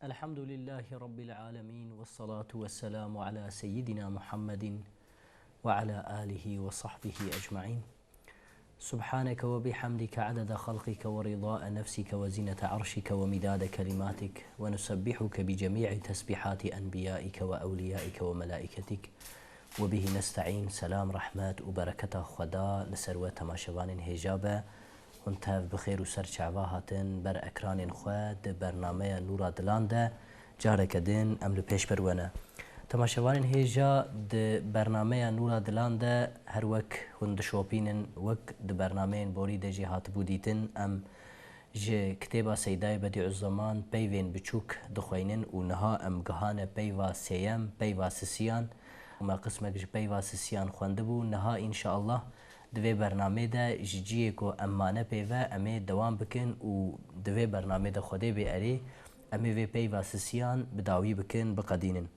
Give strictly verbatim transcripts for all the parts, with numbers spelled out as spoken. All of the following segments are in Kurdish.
الحمد لله رب العالمين، والصلاة والسلام على سيدنا محمد وعلى آله وصحبه أجمعين. سبحانك وبحمدك عدد خلقك ورضاء نفسك وزنة عرشك ومداد كلماتك، ونسبحك بجميع تسبيحات أنبيائك وأوليائك وملائكتك، وبه نستعين. سلام، رحمت û bereketa Xweda li ser we temaşevanên hêja be. Hûn tev bi xêr û ser çava hatin ber ekranên xwe di bernameya Nûra Dilan de. Careke din em li pêş bir we ne. Temaşevanên hêja, di bernameya Nûra Dilan de her wek hûn dişopînin, wek di bernameyên borî de jî hatibû dîtin, em ji kitêba Seydayê Bedîuzzeman peyvên biçûk dixweynin û niha em gihane peyva sêyem, peyva sisiyan. Û me qismek ji peyva sisiyan xwendibû. Niha înşeallah di vê bernamê de ji ciyê ku em mane pê ve, em ê dewam bikin û di vê bernamê de Xwedê bê erê, em ê vê peyva sisiyan bi dawî bikin, biqedînin.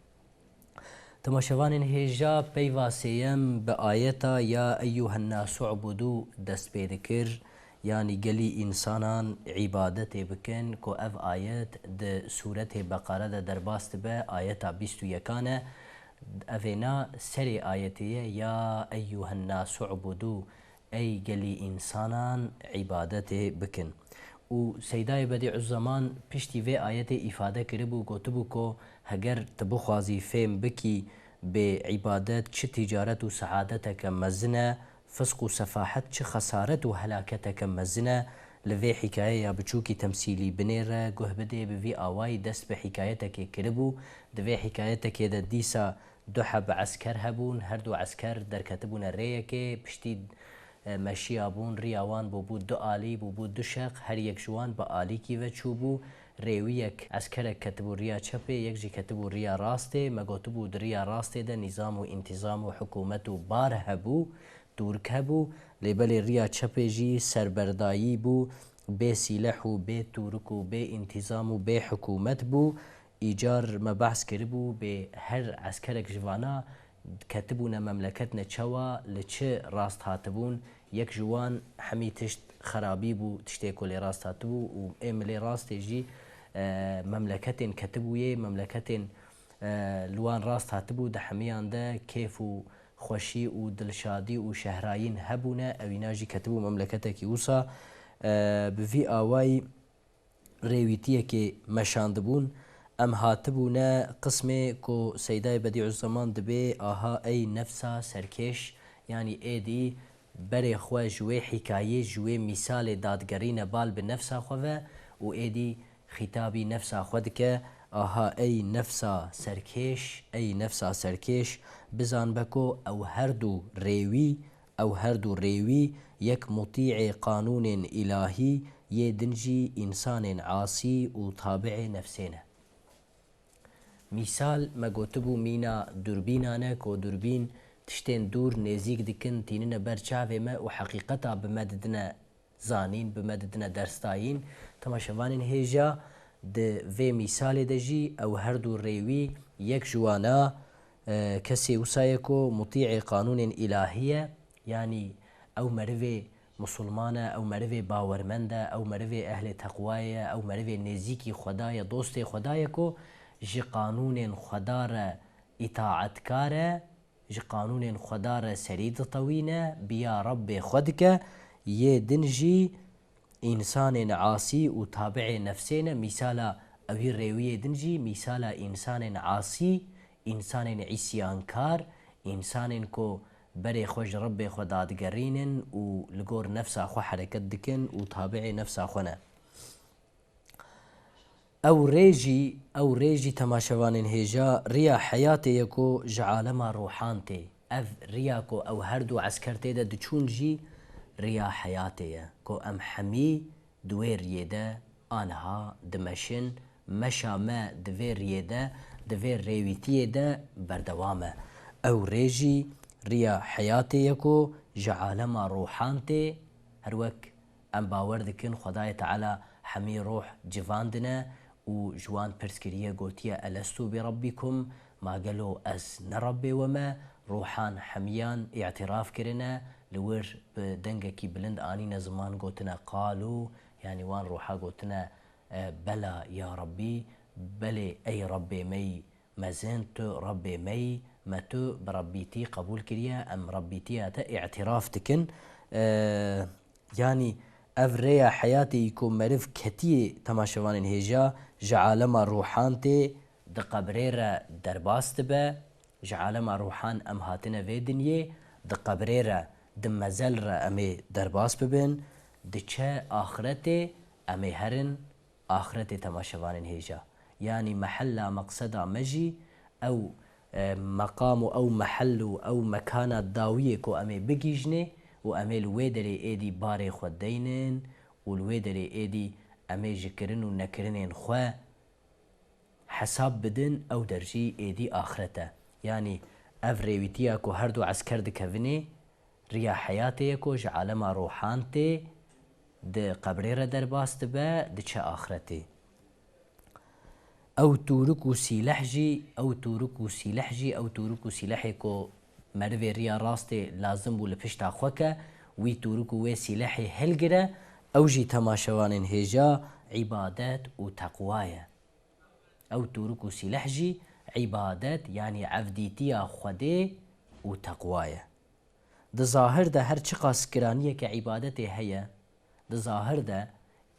Temaşevanên hêja, peyva sêyem bi ayeta "Ya eyyuhen nasu ubudû" dest pê dikir, yanî gelî însanan îbadetê bikin, ku ev ayet di sûretê Beqare de derbas dibe, ayeta bîst û yekan e. Evêna serê ayetê ye, "Ya eyyuhen nasu ubudû", ey gelî însanan îbadetê bikin. Û Seydayê Bedîuzzeman piştî vê ayetê îfade kiribû, gotibû ku heger tu bixwazî fêm bikî bê îbadet çi tîcaret û seadeteke mezin e, fisq û sefahet çi xesaret û helaketeke mezin e, li vê hîkayeya biçûkî temsîlî binêre, guh bidê, bi vî awayî dest bi hîkayetekê kiribû. Di vê hîkayetekê de dîsa du heb esker hebûn, her du esker derketibûne rêyekê, piştî, e, meşiya bûn, riya wan bûbû du alî, bûbû du şeq, her yek ji wan bi alîkî ve çûbû. Rêwiyek eskerek ketibû riya çepê, yek jî ketibû riya rastê. Me gotibû di riya rastê de nîzam û întîzam û hikûmet û bar hebû, tûrk hebû, lê belê riya çepê jî serberdayî bû, bê sîleh û bê tûrk û bê întîzam û bê hikûmet bû. Îcar me behs kiribû, bê her eskerek ji vana ketibûne memleket neçewa, li çi rast hatibûn. Yek ji wan hemî tişt xerabî bû, tiştê ku lê rast hatibû û ê milê rastê jî, e, memleketên ketibûyê, memleketên, e, li wan rast hatibû, di hemiyan de kêf û xweşî û dilşadî û şehrayîn hebûne, ewîna jî ketibû memleketekî wisa, e, bi vî awayî rêwîtiyekê meşandibûn. Em hatibûne qismê ku Seydayê Bedîuzzeman dibê, aha ey nefsa serkêş, yanî êdî berê xwe ji wê hîkayê, ji wê mîsalê dadigerîne bal bi nefsa xwe ve û êdî xîtabî nefsa xwe dike, aha ey nefsa serkêş, ey nefsa serkêş, bizan be ku ew her du rêwî, ew her du rêwî yek mutî'ê qanûnên îlahî, yê din jî însanên asî û tabi'ê nefsê ne. Mîsal, me gotibû mîna dûrbînan e, ku dûrbîn tiştên dûr nêzîk dikin, tînine ber çavê me û heqîqeta bi me didine zanîn, bi me didine dersdayîn. Temaşevanên hêja, di vê mîsalê de jî ew her du rêwî yek ji wana, e, kesê wisa ye ku mutî'ê qanûnên îlahî ye, yanî ew merivê misilman e, ew merivê bawermend e, ew merivê ehlê teqwayê ye, ew merivê nêzîkî Xweda ye, dostê Xweda ye ku ji qanûnên Xweda re îtaetkar e, ji qanûnên Xweda re serî ditewîne, biya Rebbê xwe dike, yê din jî însanên asî û tabi'ê nefsê ne. Mîsala ewî rêwiyê din jî mîsala însanên asî, însanên îsyankar, însanên ku berê xwe ji Rebbê xwe dadigerînin û li gor nefsa xwe hereket dikin û tabi'ê nefsa xwe ne. Ew rê jî, ew rê jî temaşevanên hêja riya heyatê ye ku ji alema ruhan tê. Ev riya ku ew her du esker tê de diçûn jî riya heyatê ye ku em hemî di wê riyê de aniha dimeşin, meşa me di vê riyê de, di vê rêwîtiyê de berdewam e. Ew rê jî riya heyatê ye ku ji alema ruhan tê, her wek em bawer dikin Xwedayê Teala hemî ruh civandine û ji wan pirs kiriye, gotiye, "Elestu bi Rabbikum?" Ma gelo ez ne Rebbê we me? Ruhan hemiyan îtiraf kirine, li wir bi dengekî bilind anîne ziman, gotine, "Qalû", yanî wan ruha gotine, e, "Bela ya Rebbî, Belê ey Rebbê me yî mezin, tu Rebbê me yî, me tu bi Rebbîtî qebûl kiriye, em Rebbîtiya te îtiraf dikin. E, yanî ev rêya heyatê yî ku meriv ketiyê temaşevanên hêja ji alema ruhan tê, di qebrê re derbas dibe. Ji alema ruhan em hatine vê dinyê, di qebrê re, di mezel re em ê derbas bibin, diçe axretê, em ê herin axretê temaşevanên hêja. Yanî mehella meqseda me jî ew, e, meqam û ew mehel û ew mekana dawiyê ku em ê bigihîjinê û em ê li wê derê êdî barê xwe deynin û li wê derê êdî em ê ji kirin û nekirinên xwe hesab bidin, ew der jî êdî axret e. Yanî ev rêwîtiya ku her du esker dikevinê, riya heyatê ye ku ji alema ruhan tê, di qebrê re derbas dibe, diçe axretê. Ew tûrik û sîleh jî, ew tûrik û sîleh jî, ew tûrik û sîlehê ku merivê riya rastê lazim bû li pişta xwe ke, wî tûrik û wê sîlehê hilgire, ew jî temaşevanên hêja îbadet û teqwa ye. Ew tûrik û sîleh jî îbadet, yanî evdîtiya Xwedê û teqwa ye. Di zahir de her çiqas giraniyeke îbadetê heye, di zahir de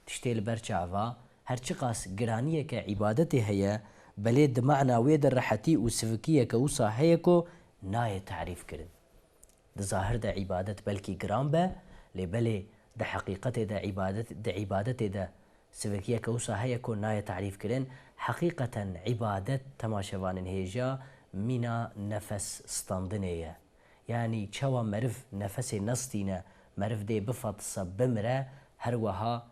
tiştê li ber çava, her çiqas giraniyeke îbadetê heye, belê di mana wê de rehetî û sivikiyeke wisa heye ku nayê tarîf kirin. Di zahir de îbadet belkî giran be, lê belê di heqîqetê de îbadet, di îbadetê de sivikiyeke wisa heye ku nayê tarîf kirin. Heqîqeten îbadet, temaşevanên hêja, mîna nefes standinê ye. Yanî çawa meriv nefesê nestîne, meriv dê bifetise, bimire, her wiha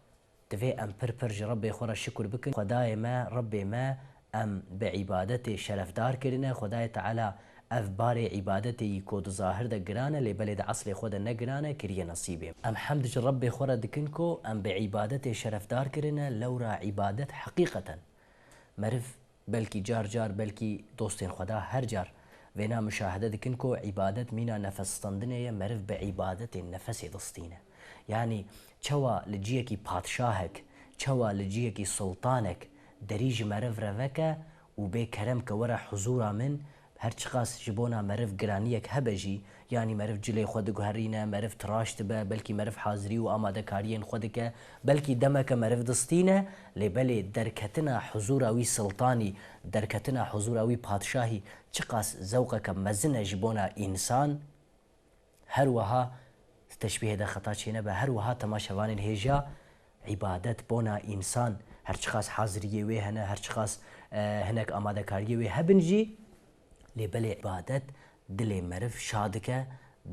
divê em pir pir ji Rebbê xwe re şikur bikin. Xwedayê me, Rebbê me, em bi îbadetê şerefdar kirine. Xwedayê Teala ev barê îbadetê yî ku di zahir de giran e, lê belê di eslê xwe de ne giran e, kiriye nesîbê. Em hemd ji Rebbê xwe re dikin ku em bi îbadetê şerefdar kirine, lewra îbadet heqîqeten meriv belkî car car, belkî dostên Xweda her car vêna muşahede dikin ku îbadet mîna nefes standinê ye, meriv bi îbadetê nefesê distîne. Yanî çawa li ciyekî padşahek, çawa li ciyekî sultanek derî ji meriv re veke û bê kerem ke were huzûra min, her çiqas ji bona meriv giraniyek hebe jî, yanî meriv cilê xwe diguherîne, meriv tiraş dibe, belkî meriv hazirî û amadekariyên xwe dike, belkî demeke meriv distîne, lê belê derketina huzûra wî sultanî, derketina huzûra wî padşahî çiqas zewqeke mezin e ji bona însan. Her wiha, teşbîhê de xeta çênebe, her wiha temaşevanên hêja, îbadet bona însan, her çiqas haziriyê wê hene, her çiqas, e, hinek amadekariyê wê hebin jî, lê belê îbadet dilê meriv şa dike,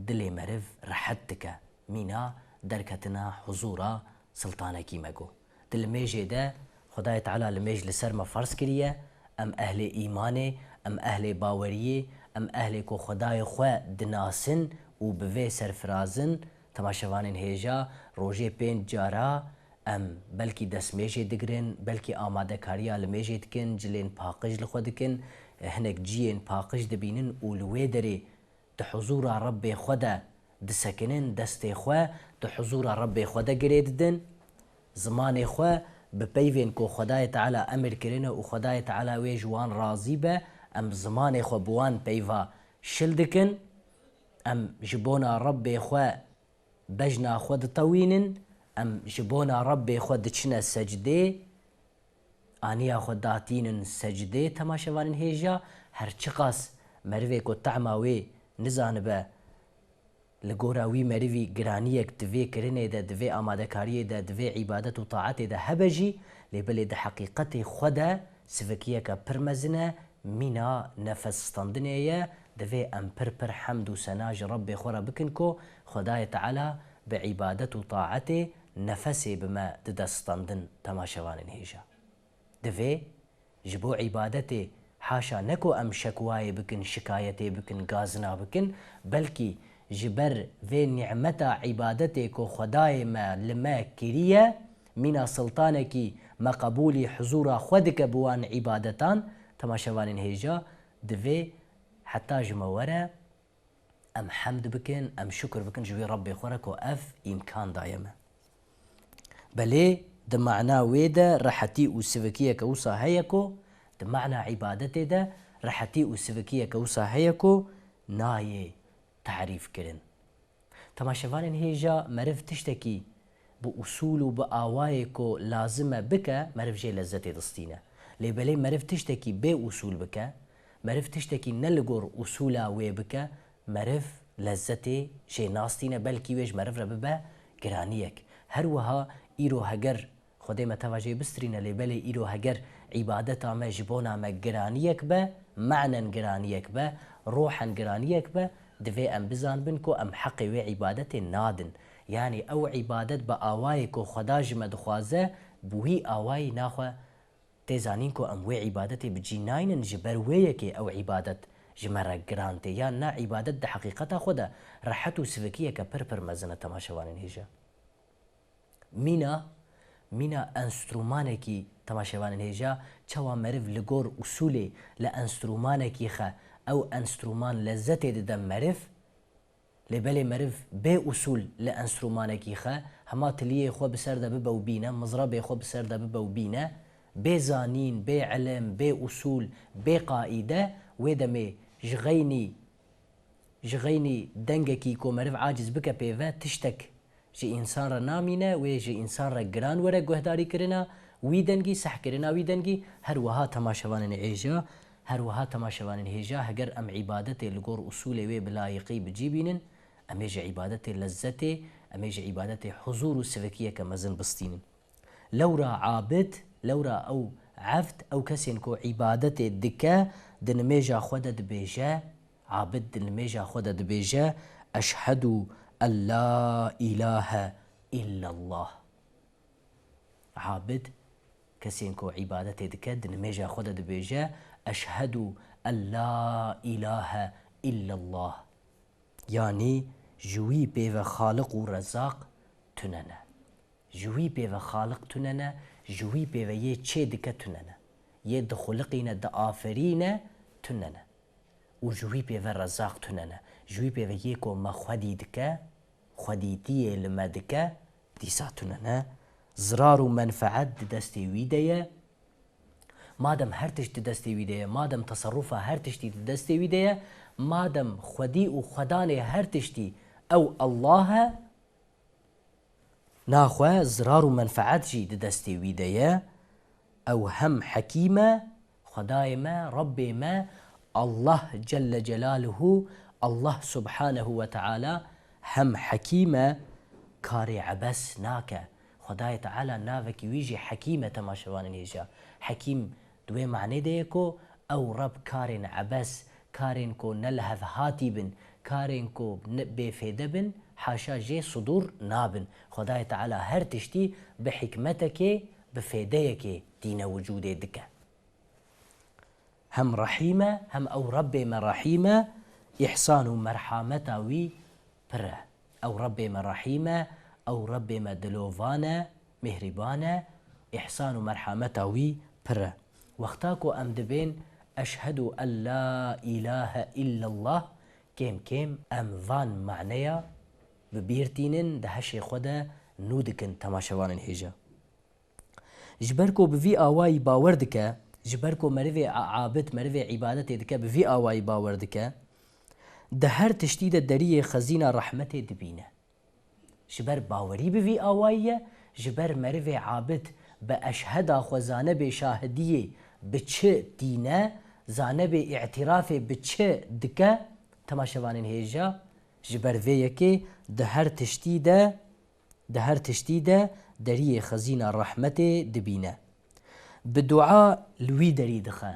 dilê meriv rehet dike. Mîna derketina huzûra sultanekî me got. Di limêjê de Xwedayê Teala limêj li ser me ferz kiriye, em ehlê îmanê, em ehlê baweriyê, em ehlê ku Xwedayê xwe dinasin û bi vê serfiraz in. Temaşevanên hêja, rojê pênc cara em belkî destmêjê digirin, belkî amadekariya limêjê dikin, cilên paqij li xwe dikin, hinek ciyên paqij dibînin û li wê derê di huzûra Rebbê xwe de disekinin, destê xwe di huzûra Rebbê xwe de girê didin. Zimanê xwe bi peyvên ku Xwedayê Teala emir kirine û Xwedayê Teala wê ji wan razî be, em zimanê xwe bi wan peyva şil dikin. Em ji bona Rebbê xwe bejna xwe ditewînin, em ji bona Rebbê xwe diçine secdê, aniya xwe datînin secdê. Temaşevanên hêja, her çiqas merivê ku tehma wê nizanibe, li gora wî merivî giraniyek di vê kirinê de, di vê amadekariyê de, di vê îbadet û taetê de hebe jî, lê belê di heqîqetê xwe de sivikiyeke pir mezin e, mîna nefes standinê ye. Divê em pir pir hemd û sena ji Rebbê xwe re bikin ku Xwedayê Teala bi îbadet û taetê nefesê bi me dide standin, temaşevanên hêja. Divê ji bo îbadetê haşa ne ku em şekwayê bikin, şikayetê bikin, gazina bikin, belkî ji ber vê nîmeta îbadetê ku Xwedayê me li me kiriye, mîna siltanekî me qebûlî huzûra xwe dike bi wan îbadetan, temaşevanên hêja, divê heta ji me were em hemd bikin, em şukir bikin ji wî Rebbê xwe re ku ev îmkan daye me. Belê di mana wê de rehetî û sivikiyeke wisa heye ku Mana îbadetê de rehetî û sivikiyeke wisa heye ku nayê tarîf kirin. Temaşevanên hêja, meriv tiştekî bi usûl û bi awayê ku lazim e bike, meriv jê lezzetê distîne. Lê belê meriv tiştekî bê usûl bike, meriv tiştekî ne li gor usûla wê bike, meriv lezzetê jê nastîne, belkî wê ji meriv re bibe giraniyek. Her wiha îro heger Xwedê me teva jê bistirîne, lê belê îro heger îbadeta me ji bona me giraniyek be, menen giraniyek be, rohen giraniyek be, divê em bizanbin ku em heqê wê îbadetê nadin. Yanî ew îbadet bi awayê ku Xweda ji me dixwaze, bi wî awayî naxwe tê zanîn ku em wê îbadetê bi cî naynin, ji ber wê yekê ew îbadet ji me re giran tê. Yan na îbadet di heqîqeta xwe de rehet û sivikiyeke pir pir mezin e, temaşevanên hêja. Mîna, mîna enstrûmanekî, temaşevanên hêja, çawa meriv li gor usûlê li enstrûmanekî xe, ew enstrûman lezzetê dide meriv, lê belê meriv bê usûl li enstrûmanekî xe, hema tiliyê xwe bi ser de bibe û bîne, mizrebê xwe bi ser de bibe û bîne, bê zanîn, bê ilim, bê usûl, bê qaîde, wê demê ji xeynî, ji xeynî dengekî ku meriv aciz bike pê ve, tiştek ji însan re namîne, wê ji însan re giran were guhdarîkirina wî dengî, sehkirina wî dengî. Her wiha temaşevanên hêja, her wiha temaşevanên hêja, heger em îbadetê li gor usûlê wê bi layiqî bi cî bînin, em ê ji îbadetê lezzetê, em ê ji îbadetê huzûr û sivikiyeke mezin bistînin. Lewra abid, lewra ew evd, ew kesên ku îbadetê dike, di nimêja xwe de dibêje, abid di nimêja xwe de dibêje, "Eşhedû en la îlahe illallah." Abid, kesên ku îbadetê dike, di nimêja xwe de dibêje, "Eşhedû en la îlahe illallah." Yanî ji wî pê ve Xaliq û Rezaq tune ne. Ji wî pê ve Xaliq tune ne, ji wî pê ve yê çê dike tune ne. Yê dixuliqîne, diaferîne tune ne. Û ji wî pê ve Rezaq tune ne. Ji wî pê ve yê ku me xwedî dike, xwedîtiyê li me dike, dîsa tune ne. Zirar û menfeet di destê wî de ye. Madem her tişt di destê wî de ye, madem teserufa her tiştî di destê wî de ye, madem xwedî û xwedanê her tiştî ew Allah e, naxwe zirar û menfeet jî di destê wî de ye. Ew hem Hekîm e, Xwedayê me, Rebbê me, Allah Celle Celaluhu, Allah Subhanehu ve Teala hem Hekîm e, karê ebes nake. Xwedayê Teala navekî wî jî Hekîm e, temaşevanên hêja. Hekîm di wê manê de ye ku ew Reb karên ebes, karên ku ne li hev hatî bin, karên ku ne bêfêde bin, haşa jê sidûr nabin. Xwedayê Teala her tiştî bi hikmetekê, bi fêdeyekê tîne wicûdê dike. Hem Rehîm e, hem ew Rebbê me Rehîm e, îhsan û merhameta wî pir e. Ew Rebbê me Rehîm e, ew Rebbê me dilovan e, mêhrîban e, îhsan û merhameta wî pir e. Wexta ku em dibên "Eşhedû en la îlahe illallah", kêm kêm em van maneya bi bîr tînin, di heşê xwe de nû dikin, temaşevanên hêja. Ji ber ku bi vî awayî bawer dike, ji ber ku merivê a-, abid, merivê îbadetê dike, bi vî awayî bawer dike, di her tiştî de deriyê xezîna rehmetê dibîne. Ji ber bawerî bi vî awayî ye, ji ber merivê abid bi eşheda xwe zanebê şahidiyê bi çi tîne, zanebê îtirafê bi çi dike, temaşevanên hêja, ji ber vê yekê di her tiştî de, di her tiştî de deriyê xezîna rehmetê dibîne. Bi dua li wî derî dixe.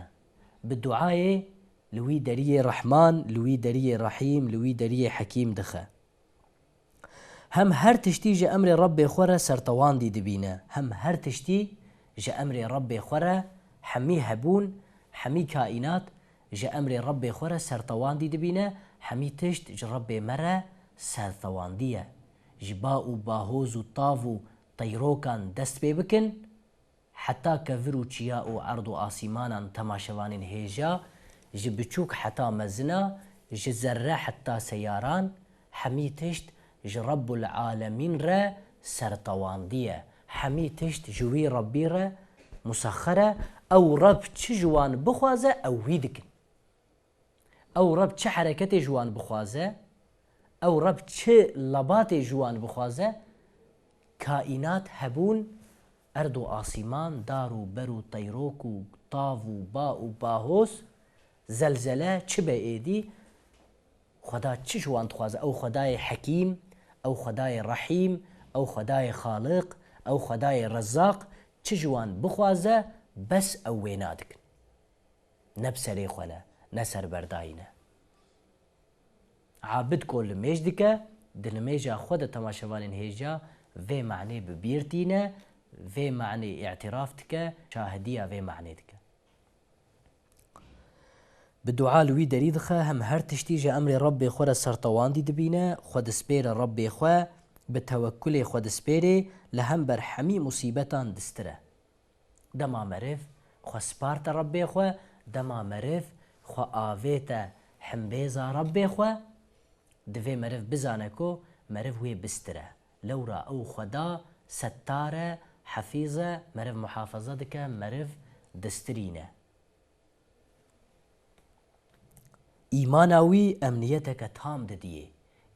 Bi duayê li wî deriyê Rehman, li wî deriyê Rehîm, li wî deriyê Hekîm dixe. Hem her tiştî ji emrê Rebbê xwe re sertewandî dibîne, hem her tiştî ji emrê Rebbê xwe re, hemî hebûn, hemî kaînat ji emrê Rebbê xwe re sertewandî dibîne, hemî tişt ji Rebbê me re sertewandî ye. Ji ba û bahoz û tav û teyrokan dest pê bikin, heta kevir û çiya û erd û asîmanan, temaşevanên hêja, ji biçûk heta mezina, ji zerre heta seyaran, hemî tişt ji Rebbul Alemîn re sertewandî ye. Hemî tişt ji wî Rebbî re Musexxer e, ew Reb çi ji wan bixwaze, ew wî dikin. Ew Reb çi hereketê ji wan bixwaze, ew Reb çi lebatê ji wan bixwaze, kaînat hebûn, erd û asîman, dar û ber û teyrok û tav û ba û bahoz, zelzele, çi be êdî, Xweda çi ji wan dixwaze? Ew Xwedayê Hekîm, ew Xwedayê Rehîm, ew Xwedayê Xaliq, ew Xwedayê Rezzaq, çi ji wan bixwaze, bes ew wêna dikin. Ne bi serê xwe ne, ne serberdayî ne. Abid ku limêj dike, di limêja xwe de temaşevanên hêja vê manê bi bîr tîne, vê manê îtiraf dike, şahidiya vê manê dike. Bi dua li wî derî dixe, hem her tiştî ji emrê Rebbê xwe re sertewandî dibîne, xwe dispêre Rebbê xwe, bi tewekkulê xwe dispêrê, li hember hemî musîbetan distir e. Dema meriv xwe sparte Rebbê xwe, dema meriv xwe avête himbêza Rebbê xwe, divê meriv bizane ku meriv wê bistir e. Lewra ew Xweda settar e, hefîz e, meriv muhafaza dike, meriv distirîne. Îmana wî emniyeteke tam didiyê.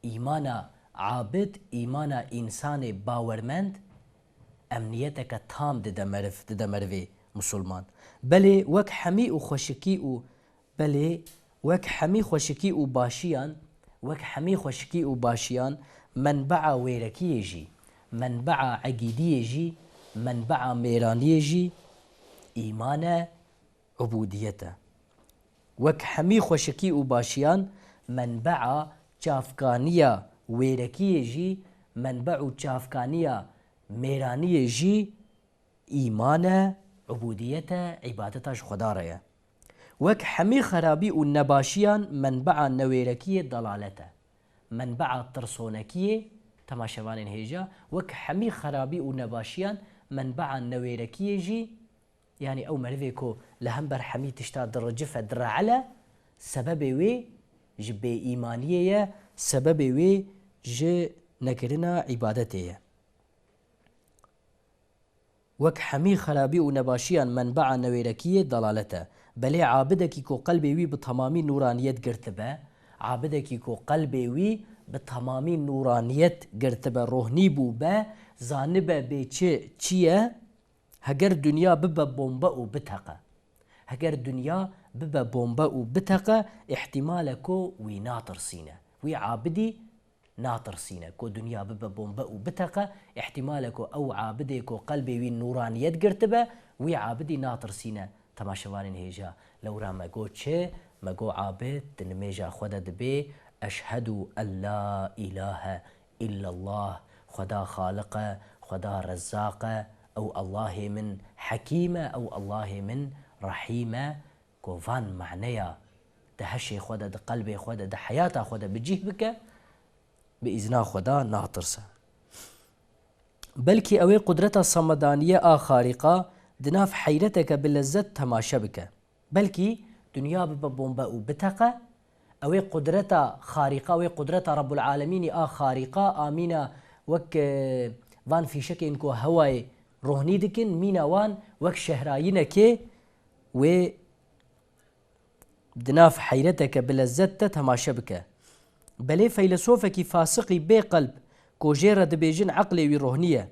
Îmana abid, îmana însanê bawermend, emniyeteke tam dide meriv, dide merivê musulman. Belê wek hemî û xweşikî û, belê wek hemî xweşikî û başiyan, wek hemî xweşikî û başiyan menbea wêrekiyê jî, menbea egîdiyê jî, menbea mêraniyê jî îman e, ubûdiyet e. Wek hemî xweşikî û başiyan menbea çavkaniya wêrekiyê jî, menbe û çavkaniya mêraniyê jî îman e, ubûdiyet e, îbadeta ji Xweda re ye. Wek hemî xerabî û nebaşiyan menbea newêrekiyê dalalet e. Menbea tirsonekiyê, temaşevanên hêja, wek hemî xerabî û nebaşiyan menbea newêrekiyê jî, yanî ew merivê ku li hember hemî tişta diricife, direele, sebebê wê ji bêîmaniyê ye, sebebê wê ji nekirina îbadetê ye. Wek hemî xerabî û nebaşiyan menbea newêrekiyê dalalet e. Belê abidekî ku qelbê wî bi temamî nûraniyet girtibe, abidekî ku qelbê wî bi temamî nûraniyet girtibe, rohnî bûbe, zanibe bê çi çi ye, heger dinya bibe bombe û biteqe. Heger dinya bibe bombe û biteqe, îhtîmal e ku wî natirsîne. Wî abidî natirsîne. Ku dinya bibe bombe û biteqe, îhtîmal e ku ew abidê ku qelbê wî nûraniyet girtibe, wî abidî natirsîne. Temaşevanên hêja, lewra me got çi? Me got abid di nimêja xwe de dibê, "Eşhedû en la îlahe îllallah." Xweda Xaliq e, Xweda Rezzaq e, ew Allahê min Hekîm e, ew Allahê min Rehîm e. Ku van maneya di heşê xwe de, di qelbê xwe de, di heyata xwe de bi cih bike, bi îzna Xweda natirse. Belkî ew ê qudreta samedaniye a xarîqa di nav heyreteke bi lezzet temaşe bike. Belkî dinya bibe bombe û biteqe, ew ê qudreta xarîqa, ew ê qudreta Rebbul Alemînî a xarîqa, a mîna wek, e, van fîşekên ku hewayê rohnî dikin, mîna wan wek şehrayînekê wê di nav heyreteke bi lezzet de temaşe bike. Belê feylesofekî fasiqî bê qelb ku jê re dibêjin eqlê wî rohnî ye.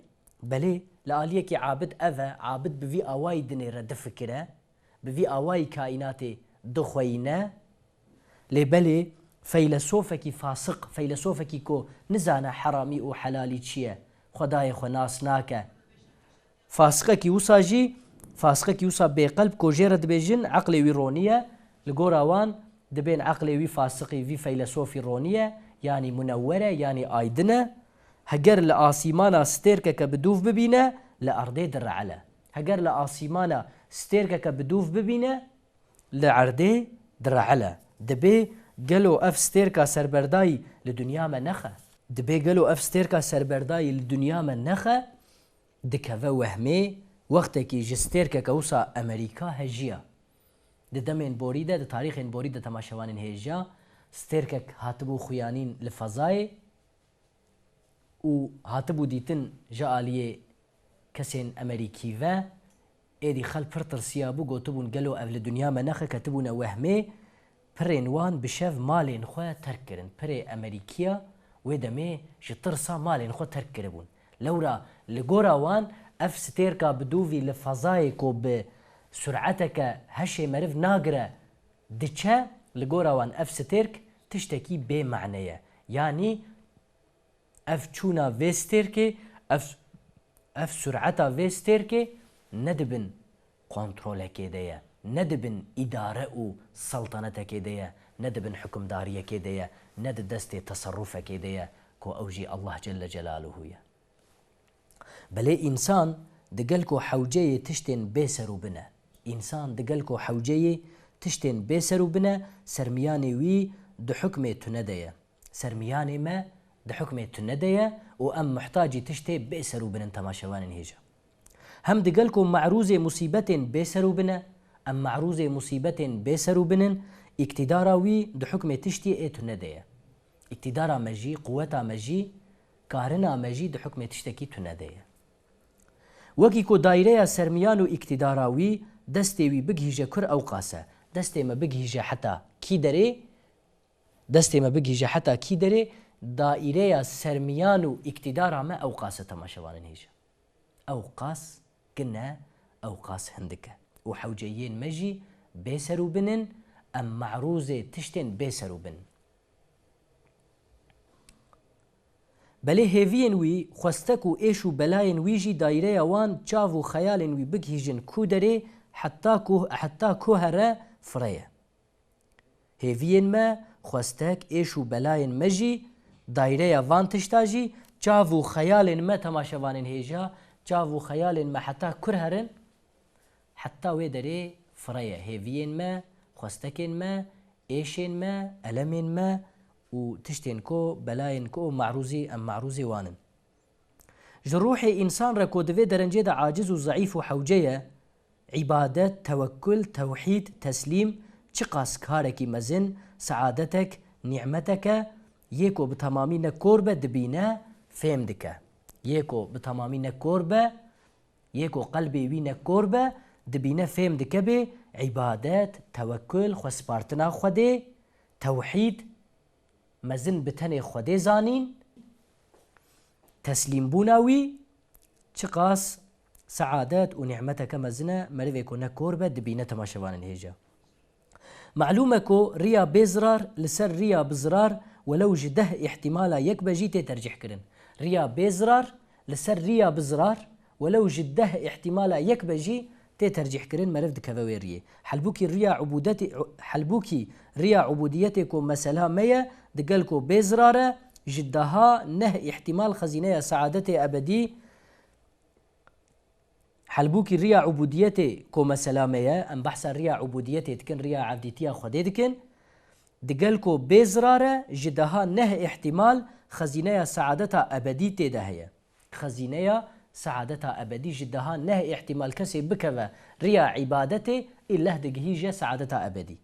Belê, li aliyekî abid ev e, abid bi vî awayî dinêre difikire, bi vî awayî kaînatê dixweyîne. Lê belê feylesofekî fasiq, feylesofekî ku nizane heramî û helalî çi ye, Xwedayê xwe nas nake, Fasiqekî wisa jî, fasiqekî wisa bêqelb ku jê re dibêjin eqlê wî ronî ye, li gora wan dibên eqlê wî fasiqî, vî feylesofî ronî ye, yanî munewwer e, yanî aydin e. Heger li asîmana stêrkeke bi dûv bibîne, li erdê direele. Heger li asîmana stêrkeke bi dûv bibîne, li erdê direele. Dibê gelo ev stêrka serberdayî li dinya me nexe? Dibê gelo ev stêrka serberdayî li dinya me nexe? Dikeve wehmê, wextekî ji stêrkeke wisa Emerîka hejiya. Di demên borî de, di tarîxên borî de temaşevanên hêja, stêrkek hatibû xuyanîn li fezayê û hatibû dîtin ji aliyê kesên Emerîkî ve, Êdî xelk pir tirsiyabû, gotibûn, gelo ev li dinya me nexe, ketibûne wehmê. Pirên wan bi şev malên xwe terk kirin. Pirê Emerîkiya wê demê ji tirsa malên xwe terk kiribûn. Lewra li gora wan ev stêrka bi dûvî li fezayê ku bi sureteke heşê meriv nagire diçe, li gora wan ev stêrk tiştekî bê mane ye. Yanî ev çûna vê stêrkê, ev, ev sureta vê stêrkê ne di bin kontrolekê de ye, ne di bin îdare û seltenetekê de ye, ne di bin hukimdariyekê de ye, ne di destê teserrufekê de ye ku ew jî Allah Celle Celaluhu ye. Belê însan digel ku hewceyê tiştên bê ser û bin e. Însan digel ku hewceyê tiştên bê ser û bin e, sermiyanê wî di hukmê tune de ye. Sermiyanê me di hukmê tune de ye û em muhtacî tiştê bê ser û bin in, temaşevanên hêja. Hem digel ku me'rûzê musîbetên bê ser û bin e, em me'rûzê musîbetên bê ser û bin in, îktidara wî di hukmê tiştî ê tune de ye. Îktidara me jî, quweta me jî, karina me jî di hukmê tiştekî tune de ye. Wekî ku daireya sermiyan û îktidara wî destê wî bigihîje kur ewqas e. Destê me bigihîje heta kî derê? Destê me bigihîje heta kî derê? Daireya sermiyan û îktidara me ewqas e, temaşevanên hêja. Ewqas kin e, ewqas hindik e. Û hewceyiyên me jî bê ser û bin in, em me'rûzê tiştên bê ser û bin in. Belê hêviyên wî, xwestek û êş û belayên wî jî daireya wan çav û xeyalên wî bigihîjin ku derê, heta ku, heta ku here fire ye. Hêviyên me, xwestek, êş û belayên me jî, daireya van tişta jî, çav û xeyalên me, temaşevanên hêja, çav û xeyalên me heta kur herin? Heta wê derê fire ye. Hêviyên me, xwestekên me, êşên me, elemên me û tiştên ku, belayên ku me'rûzî, em me'rûzê wan in. Ji ruhê însan re ku di vê derencê de aciz û zeîf û hewce ye, îbadet, tewekkul, tewhîd, teslîm, çiqas karekî mezin, seadetek, nîmetek e, yê ku bi temamî ne kor be, dibîne, fêm dike. Yê ku bi temamî ne kor be, yê ku qelbê wî ne kor be, dibîne, fêm dike bê îbadet, tewekkul, xwespartina Xwedê, tewhîd, mezin bi tenê Xwedê zanîn, teslîmbûna wî çiqas seadet û nîmeteke mezin e, merivê ku ne kor be, dibîne, temaşevanên hêja. Malûm e ku riya bê zirar li ser riya bi zirar welew ji deh îhtîmala yek be jî tê tercîhkirin. Riya bê zirar li ser riya bi zirar welew ji deh îhtîmala yek be jî tê tercîhkirin, meriv dikeve wê riyê. Helbûkî riya ubûdetê, helbûkî riya ubûdiyetê ku mesela me ye, digel ku bê zirar e, ji daha neh îhtîmal xezîneya seadetê ebedî. Helbûkî riya ubûdiyetê ku mesela me ye, em behsa riya ubûdiyetê dikin, riya evdîtiya Xwedê dikin. Digel ku bê zirar e, ji daha neh îhtîmal xezîneya seadeta ebedî tê de heye. Xezîneya seadeta ebedî ji daha neh îhtîmal kesê bikeve riya îbadetê, îleh digihîje seadeta ebedî.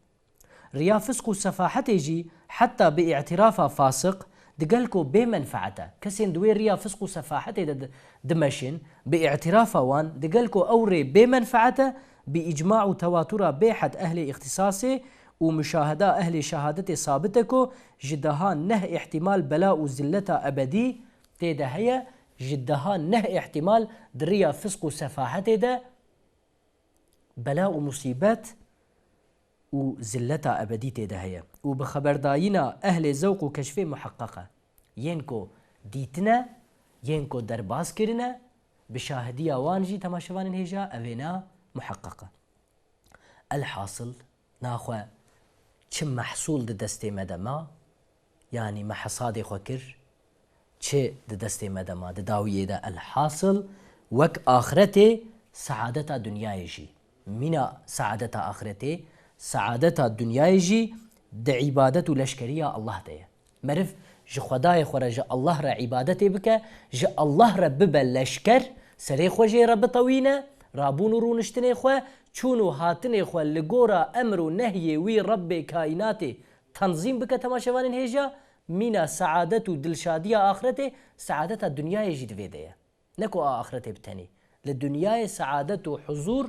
Riya fisq û sefahetê jî heta bi îtirafa fasiq, digel ku bê menfaet e. Kesên di wê riya fisq û sefahetê de di-, dimeşin, bi îtirafa wan, digel ku ew rê bê menfaet e, bi îcma û tewatura bêhed ehlê îxtisasê û muşaheda ehlê şehadetê sabit e ku ji daha neh îhtîmal bela û zilleta ebedî tê de heye, ji daha neh îhtîmal di riya fisq û sefahetê de bela û musîbet û zilleta ebedî tê de heye û bi xeberdayîna ehlê zewq û keşfê muheqqeq e. Yên ku dîtine, yên ku derbas kirine, bi şahidiya wan jî, temaşevanên hêja, evêna muheqqeq e. Elhasil, naxwe çi mehsûl di destê me de ma, yanî me hesadê xwe kir, çi di destê me de ma, di dawiyê de? Elhasil, wek axretê, saadeta dinyayê jî. Mîna saadeta axretê, saadeta dinyayê jî di îbadet û leşkeriya Allah de ye. Meriv ji Xwedayê xwe re, ji Allah re îbadetê bike, ji Allah re bibe leşker, serê xwe jê re bitewîne, rabûn û rûniştinê xwe, çûn û hatinê xwe li gora emr û nehyê wî Rebbê kaînatê tenzîm bike, temaşevanên hêja, mîna seadet û dilşadiya axretê, saadeta dinyayê jî di vê de ye. Ne ku a axretê bi tenê. Li dinyayê seadet û huzûr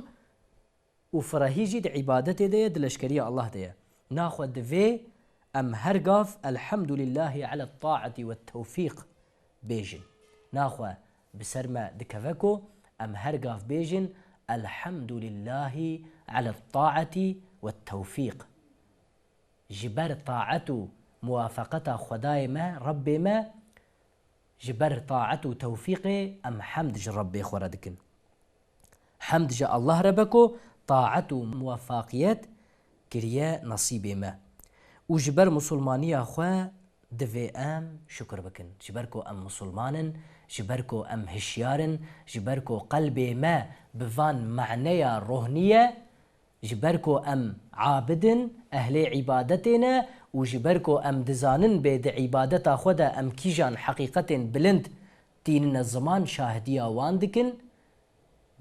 û firehî jî di îbadetê de ye, di leşkeriya Allah de ye. Naxwe divê em her gav Elhamdulillahî ala taati we tewfîq bêjin. Naxwe bi ser me dikeve ku em her gav bêjin Elhamdulillahî ala taati we tewfîq. Ji ber taet û muwafaqeta Xwedayê me, Rebbê me, ji ber taet û tewfîqê em hemd ji Rebbê xwe re dikin. Hemd ji Allah re be ku taet û muwefaqiyet kiriye nesîbê me. Û ji ber musulmaniya xwe divê em şukir bikin. Ji ber ku em musulman in, ji ber ku em hişyar in, ji ber ku qelbê me bi van maneya rohnî ye, ji ber ku em abid in, ehlê îbadetê ne û ji ber ku em dizanin bê di îbadeta xwe de em kîjan heqîqetên bilind tînine ziman, şahidiya wan dikin,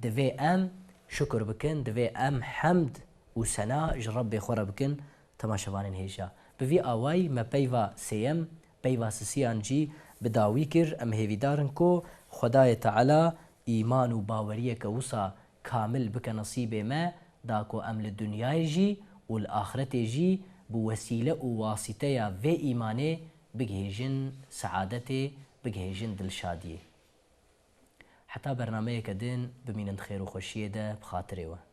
divê em şukir bikin, divê em hemd û sena ji Rebbê xwe re bikin, temaşevanên hêja. Bi vî awayî me peyva sêyem, peyva sisiyan jî bi dawî kir. Em hêvîdar in ku Xwedayê Teala îman û baweriyeke wisa kamil bike nesîbê me, da ku em li dinyayê jî û li axretê jî bi wesîle û wasîteya vê îmanê bigihêjin seadetê, bigihêjin dilşadiyê. Heta bernameyeke din bimînin di xêr û xweşiyê de, bi xatirê we.